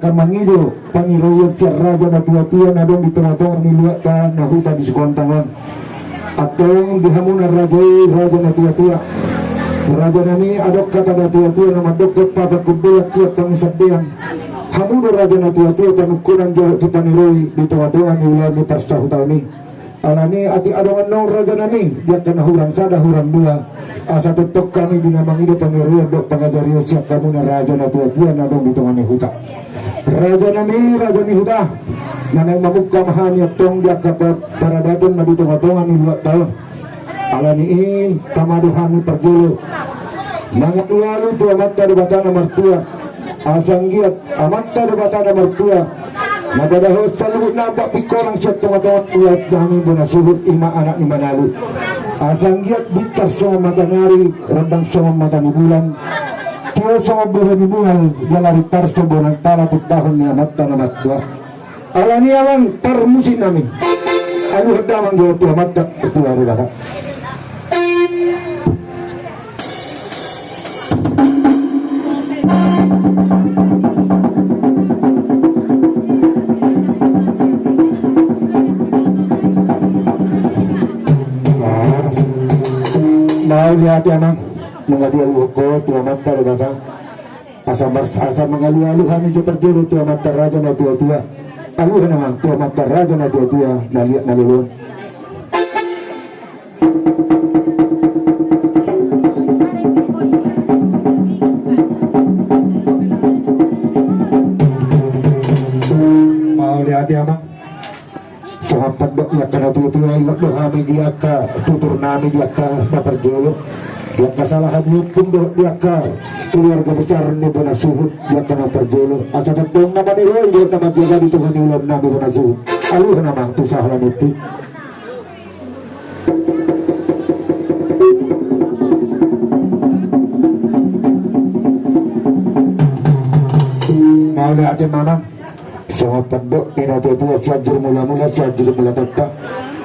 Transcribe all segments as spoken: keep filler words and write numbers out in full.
Angka mangido pangidoan sian raja na tuatua na adong di tongatonga ni luatta na huta di Sikontang on. Antong di hamuna raja i, raja na tuatua, raja nami, adong hata na tuatua na mandok, papak hundul tiap pangisandean. Hamu do raja na tuatua panungkunan jolo sipaniroi di tongatonga ni ulaon ni parsahutaon i. Alani i, atik adong annon raja nami, di angka na hurang sada hurang dua, asa tongtong hami di na mangido pangidoan dohot pangajarion sian hamuna raja na tuatua na adong di tonga ni huta. Raja nami, raja ni huta, na naeng mamungka ma hami antong di angka pa-, paradaton na di tongatonga ni luatta on. Alani i, tama do hami parjolo mangalualu tu Amanta Debata na martua. Asa anggiat Amanta Debata na martua na padahon saluhutna ambak pingkolang sian tongatonga ni ulaon nami bona suhut, i ma anak ni Manalu. Asa anggiat binsar songon matanari, rondang songon mata ni bulan, tio songon bohi ni mual, jala rintar songon tala tundahon ni Amanta na martua. Alani i amang parmusik nami, aluhon damang jolo tu Amanta Debata. Mauliate amang, nunga dialuhon ho tu Amanta Debata. Asa mar-, asa mangalualu hami jo parjolo tu Amanta Raja na tuatua. Aluhon amang tu Amanta Raja na tuatua na liat na lolo on. Mauliate amang. Songon pandok ni angka na tuatua, ingot do hami di angka tutur nami di angka na parjolo, di angka salahan ni ompung dohot di angka keluarga besar ni bona suhut di angka na parjolo. Asa tongtong na maniroi dohot na manjaga di tonga ni ulaon nami bona suhut. Aluhon amang tu sahala ni ompung. Mauliate amang. Songon pandok ni na tuatua, Sianjur Mulamula, Sianjur Mula Tompa.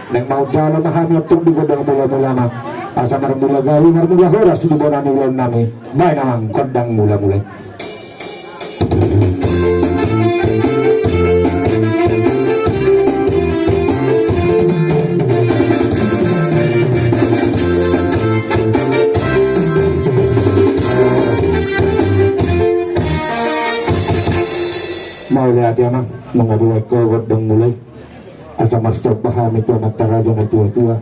Naeng manjalo ma hami antong di gondang mulamula, amang, asa marmula gabe marmula horas di bona ni ulaon nami. Baen amang gondang mulamula i. Mauliate amang, nunga dibaen ho gondang mula i. Asa marsomba hami tu Amanta Raja na tuatua,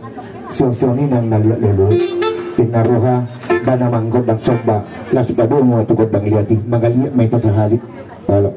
songon i nang na liat lolo. Pinarroha, baen amang gondang somba, laos padomu ma tu gondang liat i, mangaliat ma hita sahali. Olo.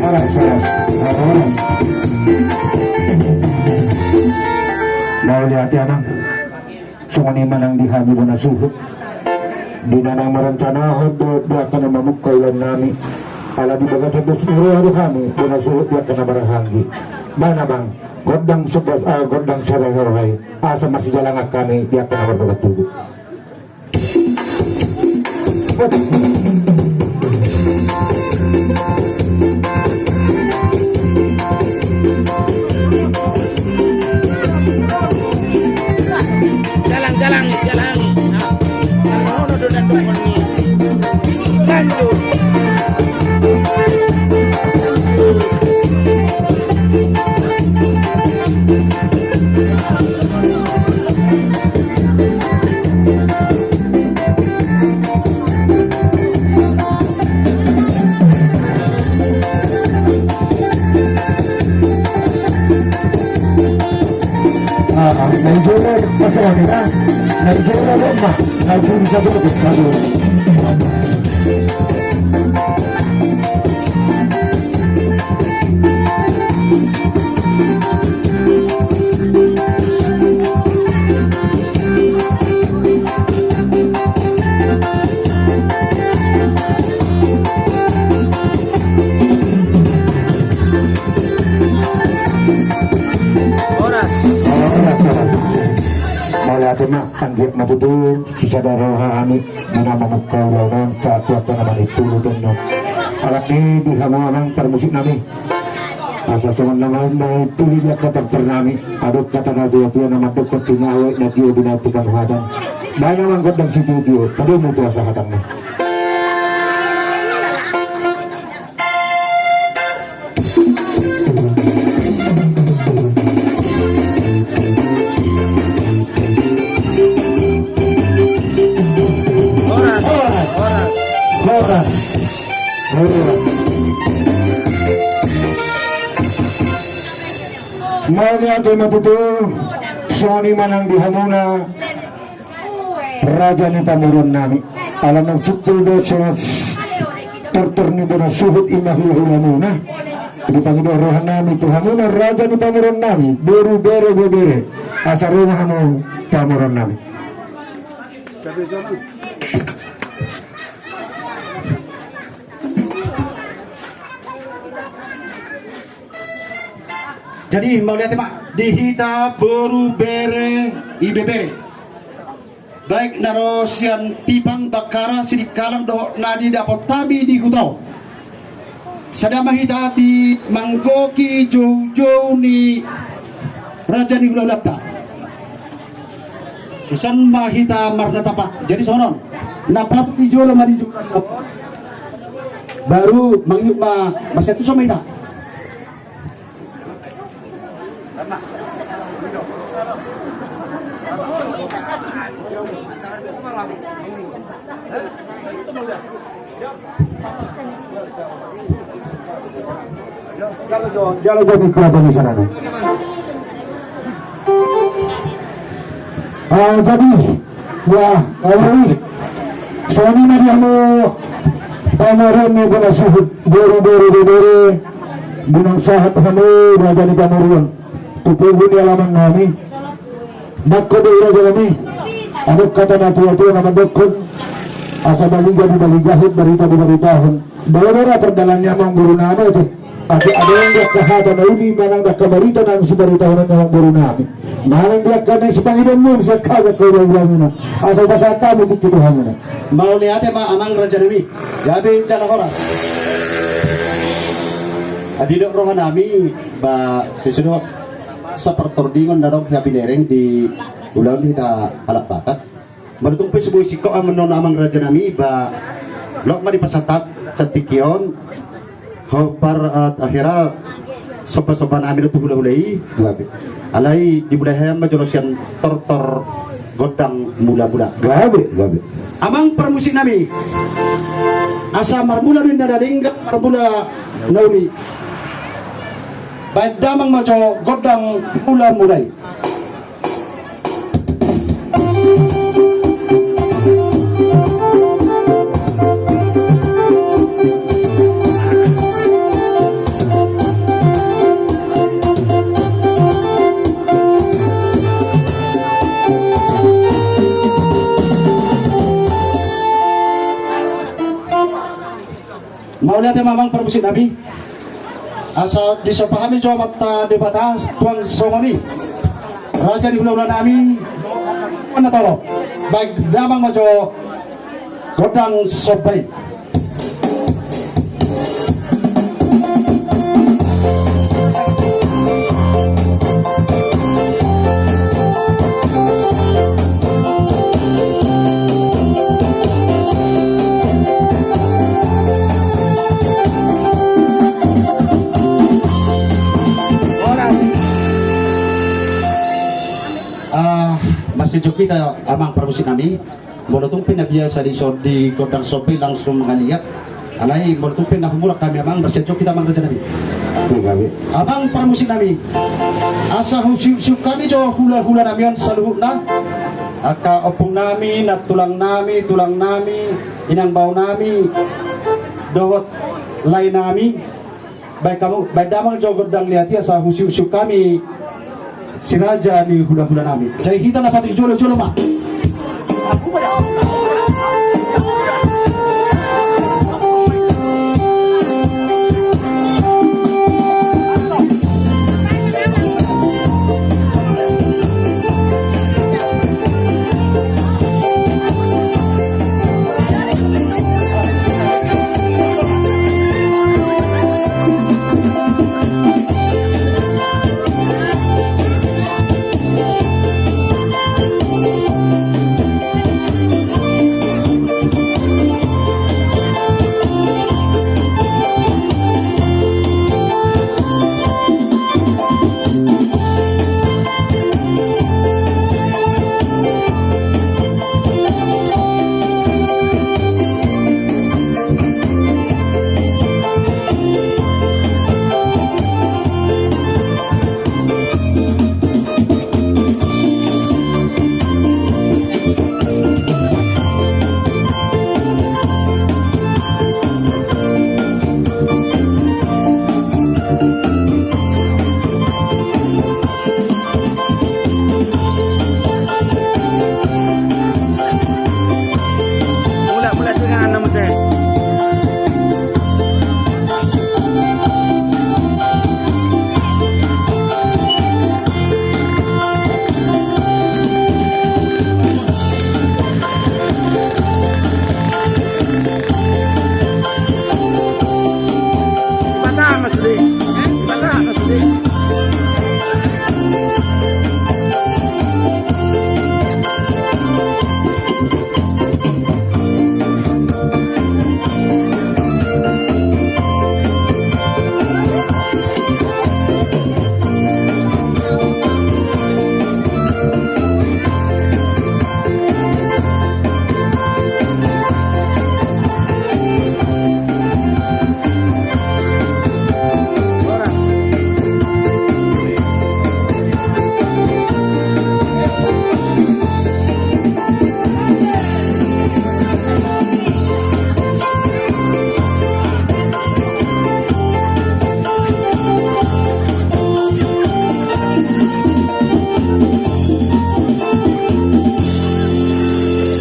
Horas, horas, horas. Mauliate amang. Songon i ma nang di hami bona suhut, di na naeng marencanahon dohot angka na mamungka ulaon nami. Ala di bagasan dos ni roha do hami bona suhut di angka na marhahaanggi. Baen amang gondang sombas, ah, gondang sada roha i, asa marsijalangan hami di angka na marbagas tubu. Jalang, jalang, jalang. Nah, ono do dan dokon ni. Lanjut. Ah, na i jolo pasaran i, ah. Na i jolo lomba, na i jolo bisa jolo, aduh. Horas. Horas, horas. Mauliate ma, anggiat ma tutu sisada roha hami di na mamungka ulaon on sahat tu angka na mangido ulaon on. Alani i di hamu amang parmusik nami, asa songon na mangido ulaon di angka tortor nami, adong hata na tuatua na mandok: Tinangi na tio di na tu panuhatan. Baen amang gondang sitiotio, padomu tu asa hatangmu. Horas, horas, horas. Mauliate ma tutu. Songon i ma nang di hamuna raja ni pamoruon nami. Ala nunga simpul do so tortor ni bona suhut, i ma hulahulamuna. Dipangido roha nami tu hamuna raja ni pamoruon nami, boru, bere, ibebere, asa ro ma hamu pamoruon nami. Jadi mauliate ma di hita boru, bere, ibebere, baik na ro sian Tipang, Bakkara, Sidikalang dohot na didapot hami di huta on. Sada ma hita di manggohi joujou ni raja ni hulahulanta. Dison ma hita marnatapa. Jadi songon on, na patut di jolo ma di jolo, baru mangihut ma, masiantuson ma hita. Jalo jo, jalo jo mikrofon di sana, no. Ah, jadi, ya, awali. Songon i ma di hamu pamoruon ni bona suhut, boru, bere, ibebere, di na sahat hamu raja ni pamoruon tu pogu ni alaman nami. Dangkon do i raja nami. Adong hata na tuatua na mandokkon: Asa baliga dibaligahon, barita dibaritahon. Dao do ra pardalan ni amang boru nami, ate. Ate, adong do angka hata na uli manang do angka barita na sibaritahonon ni amang boru nami, manang di angka na sipangidoonmuna sian hami angka hulahulamuna, asa hupasahat hami tingki tu hamuna. Mauliate ma amang raja nami. Gabe jala horas. Asa didok roha nami, ba, sesuai dohot sapartordingon na adong di habinereng di ulaon ni hita halak Batak. Molo tung pe so boi singkop amang, non amang raja nami, ba, loas ma dipasahat sian tingki on. Hombar, eh, akhira sombasomba nami do tu hulahula i. Gabe. Alai dimulai hami ma jolo sian tortor gondang mulamula. Gabe, gabe. Amang parmusik nami, asa marmula do inna na denggan, marmula na uli. Baen damang ma jo gondang mulamula i. Mauliate. Ate ma amang parmusik nami, asa disomba hami jo amanta Debata, tuang songon i raja ni hulahula nami, mana tolo, baik damang ma jo gondang somba i. Ah, masih jok kita amang parmusik nami. Molo tung pe na biasa dison di gondang somba i langsung mangaliat. Alai molo tung pe na humulak hami amang, marsianjok hita amang raja nami. Oke, gabe. Amang parmusik nami, asa husiuksiuk hami jo hulahula nami on saluhutna, angka ompung nami, nantulang nami, tulang nami, inang bao nami, dohot lae nami. Baen hamu, baen damang jo gondang liat i asa husiuksiuk hami si raja ni hulahula nami. Sai hita na patik jolo-jolo ma.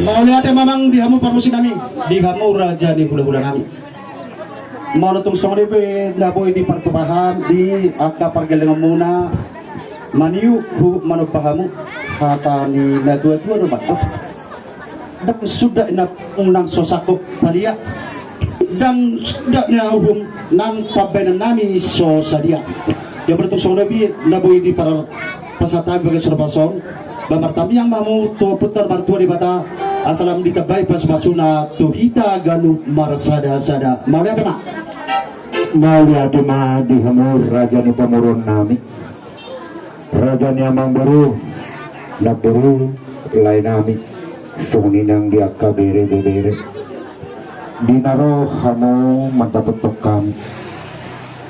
Mauliate ma amang di hamu parmusik nami, di hamu raja ni hulahula nami. Molo tung songon i pe na boi dipartupa hami di angka pargellengonmuna, maniuk huhut manomba hamu, hata ni na tuatua do mandok. Ndang suda na unang so sangkop palia, ndang suda na uhum nang pambahenan nami so sadia. Ia berarti songon i pe na boi dipar pasahat hami bagas rupa son, ba martangiang ma hamu tu Ompunta Martua Debata, asa lam ditambai pasupasuna tu hita ganup marsadasada. Mauliate ma. Mauliate ma di hamu raja ni pamoruon nami, raja ni amangboru, namboru, lae nami, songon i nang di angka bere, ibebere. Di na ro hamu mandapothon hami,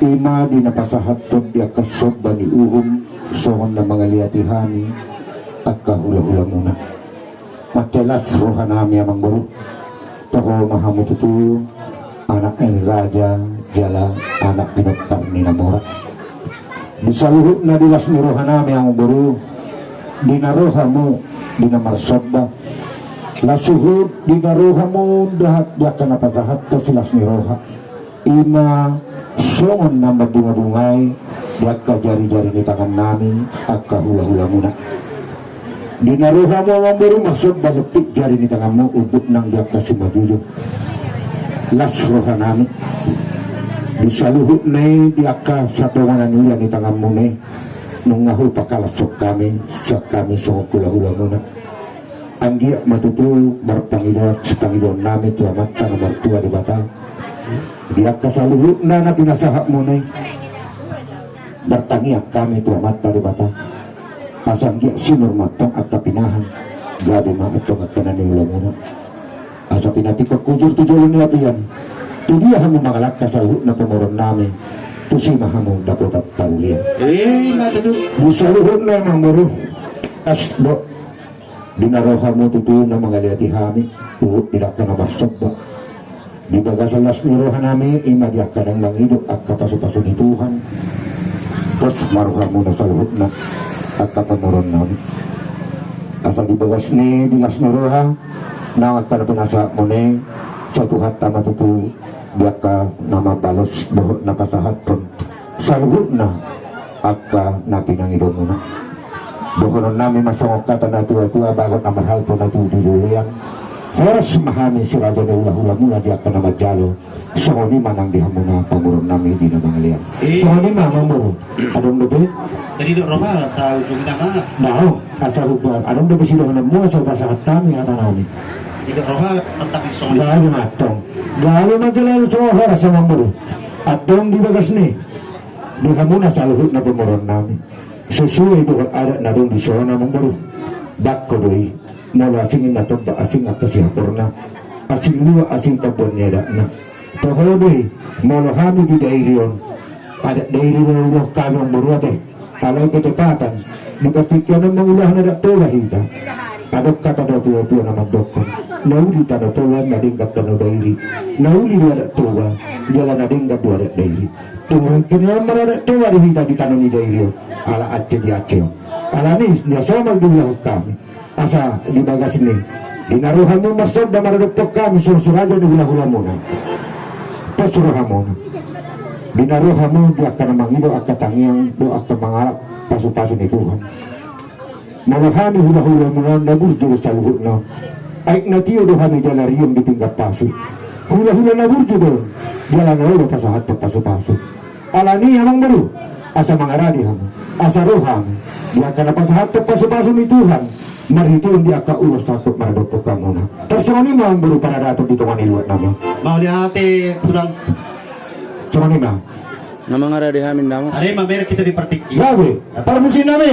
i ma di na pasahathon di angka somba ni uhum songon na mangaliati hami angka hulahulamuna. Mansai las roha nami amangboru, toho ma hamu tutu anak ni raja jala anak pinompar ni na mora. Di saluhutna di las ni roha nami amangboru, di na ro hamu di na marsomba, las huhut di na ro hamu dohot di angka na pasahathon silas ni roha. Ima songon na mardungabunga i di angka jarijari ni tangannami angka hulahulamuna. Di na ro hamu amangboru marsomba lompit jari ni tanganmu, umbuk nang di angka simanjujung. Las rohanami di saluhutna i, di angka satonga na niula ni tanganmuna i, nunga hupangkalashon hami sian hami songon hulahulamuna. Anggiat ma tutu marpangidoan sipangidoannami tu Amanta na martua Debata di angka saluhutna na pinasahatmuna i. Martangiang hami tu Amanta Debata asa anggiat sinur ma antong angka pinahan, gabe ma antong angka na niulamuna. Asa pinantikhon hujur tu jolo ni apian, tu dia hamu mangalangka saluhutna pamoruonnami, tusi ma hamu dapotan parulian. Ima tutu. Di saluhutna amangboru, as do. Di na ro hamu tutu na mangaliati hami, huhut di angka na marsomba. Di bagasan las ni rohanami, ima di angka naeng mangido angka pasupasu ni Tuhan. Pos ma rohamuna saluhutna angka pamoruonnami. Asa di bagas ni di las ni roha, nang angka na pinasahatmuna i, sai Tuhanta ma tutu di angka na mambalos dohot na pasahathon saluhutna angka na pinangidomuna. Dohononnami ma songon hata na tuatua, bagot na marhalto na tubu di loloan. Horas ma hami si raja ni hulahulamuna di angka na manjalo. Songon i ma nang di hamuna pamoruonnami di na mangalean. Eh. Songon i ma amangboru. Adong dope? Jadi dok roha tahu juga nama. Dao, asa hupa adong dope sidohononmu asa hupasahat hami hatanami. Jadi dok roha tetap di songon i. Gabe ma antong. Gabe ma jala songon horas amangboru. Adong di bagas ni di hamuna saluhutna pamoruonnami. Sesuai dohot adat na adong di son amangboru. Dangko do i. Molo asing inna tombak, asing angka sihaporna, asing luat, asing pamboan ni adatna. Toho do i. Molo hami di Dairi on, adat Dairi do na ulaon hami amangboru ate. Alai ketepatan di partingkian on mangulahon adat Toba hita. Adong hata do tuatua na mandokkon, na uli tano Toba na denggan tano Dairi. Na uli do adat Toba jala na denggan do adat Dairi. Tung hangkene on maradat Toba do hita di tano ni Dairi on. Ala ance di ance on. Alani i na somal diulahon hami. Asa di bagas ni di na ro hamu marsomba maradophon hami songon si raja ni hulahulamuna. Pos rohamuna. Di na ro hamu di angka na mangido angka tangiang dohot angka mangalap pasupasu ni Tuhan. Molo hami hulahulamuna on na burju do saluhutna. Aek na tio do hami jala riong di pinggan pasu. Hulahula na burju do jala na olo pasahathon pasupasu. Alani i amangboru, asa mangarade hamu, asa ro hamu di angka na pasahathon pasupasu ni Tuhan, marhiteon di angka ulos sahat maradophon hamuna. Tarsongon i ma amangboru paradaton di tonga ni luatnami. Mauliate tulang. Songon i ma. Na mangarade hami ndang. Are ma merek hita di partingkian. Gabe, parmusiknami.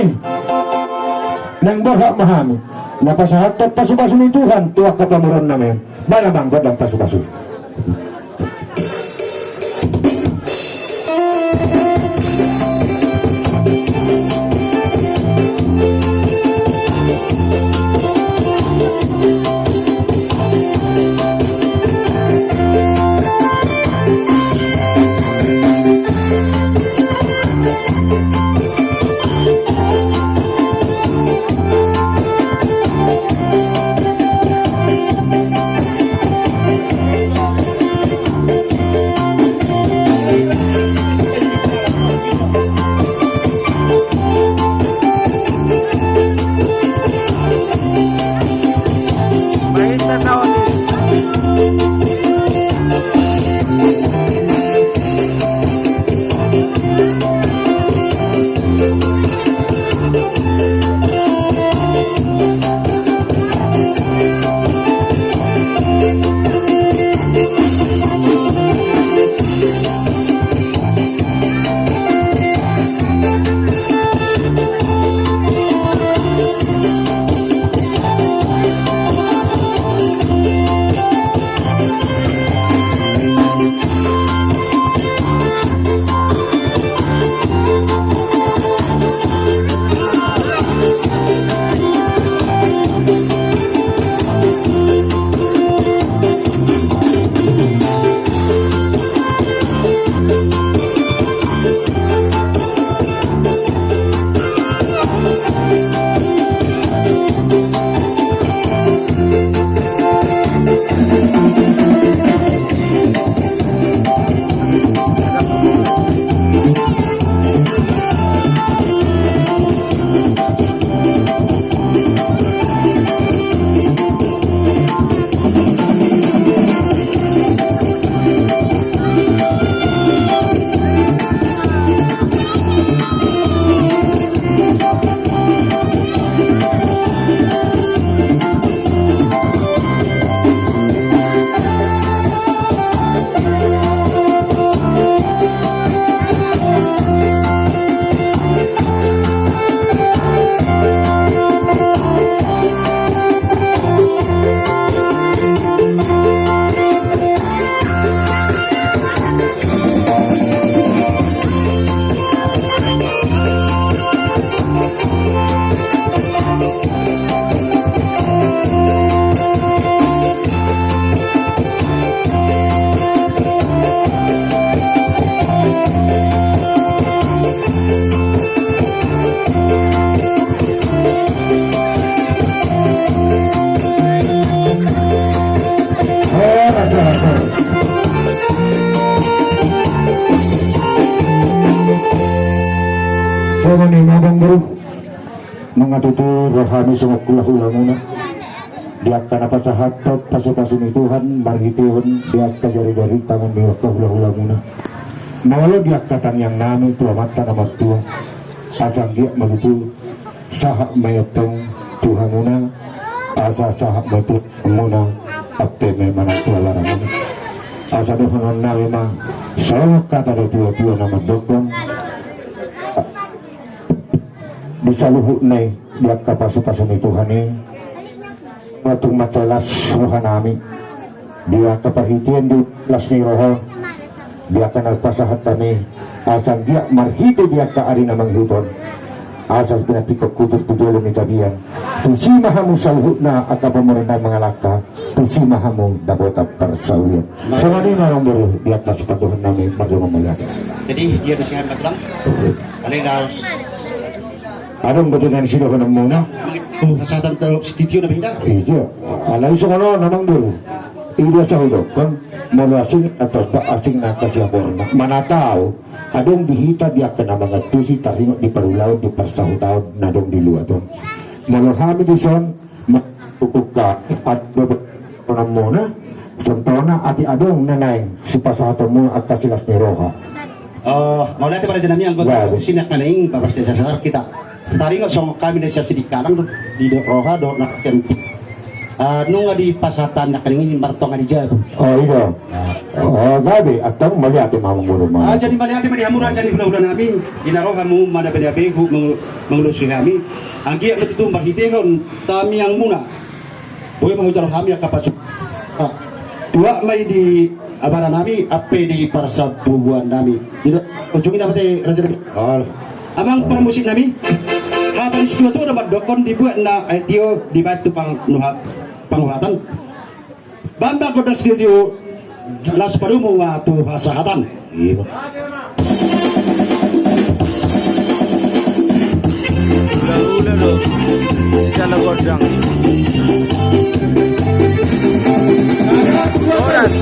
Naeng borhat ma hami na pasahathon pasupasu ni Tuhan tu angka pamoruonnami. Mana manggodang pasupasu. Horas, horas, horas. Songon i ma, amang boru. Nunga tutu rohami songon hulahulamuna di angka na pasahathon pasupasu ni Tuhan marhitehon di angka jarijari tangan ni angka hulahulamuna. Molo di angka tangiangnami tu Amanta na martua, asa anggiat ma tutu sahat ma i antong tu hamuna, asa sahat ma i tu hamuna, ampe ma i manang tu alaranmuna. Asa dohononnami ma songon hata ni tuatua na mandokkon, di saluhutna i di angka pasupasu ni Tuhan i, ma tung mansai las rohanami di angka parhitean di las ni roha, di angka na pasahat hami, asa anggiat marhite di angka ari na mangihut on, asa pinantikhon hujur tu jolo ni tapian, tusi ma hamu saluhutna angka pamoruon na mangalangka, tusi ma hamu dapotan parsaulian. Songon i ma, amang boru, di angka sipandohannami, mardongan mauliate. Jadi dia bisa hendak pulang. Alai laos. Adong do tutu na sidohononmuna? Pasahat tu sitio na beda. Iya. Alai songon on, amang boru. Ida sahudokkon, molo asing atau ba asing na angka siaporna. Mana tahu, adong di hita di angka na mangantusi taringot di parulaon di parsahutaon na adong di luat on. Molo hami dison, ma-, ukukka, adong do, songon muna, songon tona, atik adong na naeng sipasahatonmuna angka silas ni roha. Oh, mauliate ma rajanami, anggo sian nangkaning, Bapak Sesar, hita taringot songon hami na sian Sidikalang, di do roha, do na kentik. Ah, nunga dipasahat nangkaning i martonga ni jabu. Oh, i do. Oh, gabe, antong mauliate ma, amang boru, ma. Ah, jadi mauliate ma di hamu raja ni hulahulanami, di na ro hamu manabeabe, meng-, mangulosi hami. Anggiat ma tutu marhitehon tangiangmuna, boi ma hujaha hami angka pasu-, ah, tuat ma i di abaranami, ampe di parsambubuannami. Jadi, ujungna mate raja. Amang parmusiknami, hata ni situatua do mandokkon, dibuat na aek tio, dibaen tu panguha-, panguhatan. Bambang gondang sitio, las padomu ma tu hasahatan. Iya. Hula-hula do. Jala gondang. Horas.